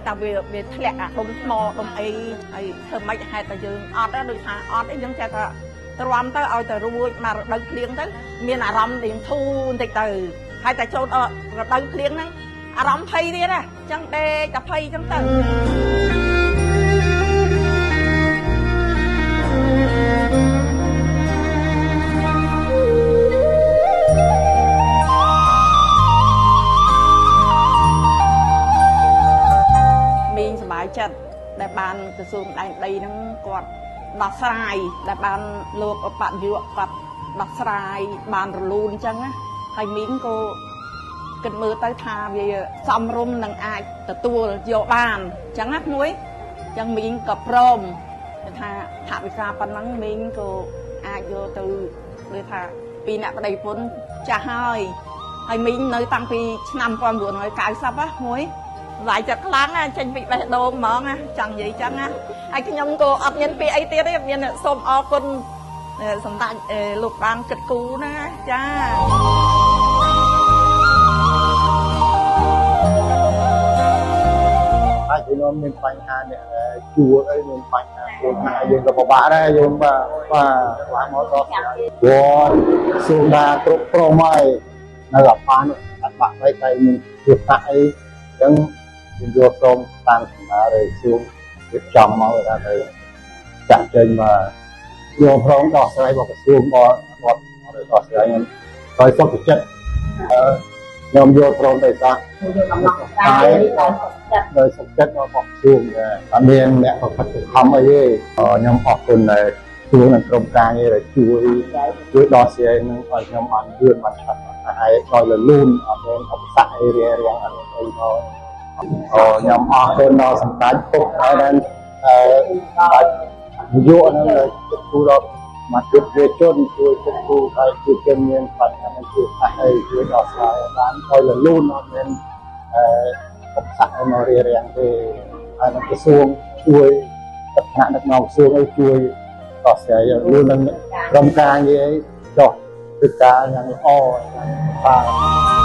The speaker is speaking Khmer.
តែវាធ្លាក់អាដុំថ្មដុំអីហើយធ្វើម៉េចហេតុតែយើងអត់ដូចថាអត់អីយើងចេះថាទ្រាំទៅឲ្យតែរួចមករដូវភ្លៀងទៅមានអារម្មណ៍រៀងធូរបន្តិចទៅហើយតែចូលដល់រដូវភ្លៀងហ្នឹងអារម្មណ៍ភ័យទៀតណាអញ្ចឹងដេកតែភ័យអញ្ចឹងទៅមីងសប្បាយចិត្តដែលបានក្រសួងដែនដីហ្នឹងគាត់ដោះស្រាយដែលបានលោកឧបនាយកគាត់ដោះស្រាយបានរលូនអញ្ចឹងណាហើយមីងក៏គិតមើលទៅថាវាសមរម្យនឹងអាចទទួលយកបានអញ្ចឹងណាមួយអញ្ចឹងមីងក៏ព្រមថាថវិកាប៉ុណ្ណឹងមីងក៏អាចយកទៅដូចថាពីអ្នកប្តីប្រពន្ធចាស់ហើយហើយមីងនៅតាំងពីឆ្នាំ1990ណាមួយឡាយចិត្តខ្លាំងណាចេញពីបេះដូងហ្មងណាចង់និយាយចឹងណាហើយខ្ញុំក៏អត់មានពាក្យអីទៀតទេមានសូមអរគុណសម្ដេចលោកបានគិតគូរណាចា ហើយខ្ញុំមានបញ្ហាអ្នកជួលអីមានបញ្ហាខ្លួនណាយើងក៏ពិបាកដែរយើងបាទបាទឡើងមកដល់ព្រោះសូមថាគ្រប់គ្រងមកនៅអបានអត់បាក់អីតែមានគ្រោះថ្នាក់អីអញ្ចឹងយើងយកព្រមតាមសំណើឬសួងរៀបចំមកថាទៅចាក់ចេញមកយកព្រមដោះស្រាយរបស់ក្រសួងបបដោះស្រាយដោយសុខចិត្តខ្ញុំយកព្រមទៅសោះដោយសុខចិត្តរបស់ក្រសួងដែរអត់មានអ្នកប្រព្រឹត្តខំអីទេខ្ញុំអរគុណដែលសួងនិងក្រុមការងារដែលជួយជួយដោះស្រាយនឹងឲ្យខ្ញុំបានលឿនបានឆាប់ហើយដោយរលូនអត់មានឧបសគ្គអីរារាំងអត់អីមកខ្ញុំអរគុណដល់សម្ដេចពុកហើយដែលអឺបាច់នាយកនឹងគិតគូរដល់មកជិតវាជនជួយគិតគូរឲ្យជួយជនមានបញ្ហាជួយថាអីជួយដោះស្រាយបានដោយរលូនអត់មានអឺឧបសគ្គមករារាំងទេហើយនឹងក្រសួងជួយថ្នាក់ដឹកនាំក្រសួងអីជួយដោះស្រាយរលូននឹងក្រុមការងារអីចុះធ្វើការយ៉ាងល្អយ៉ាងប្រសើរ។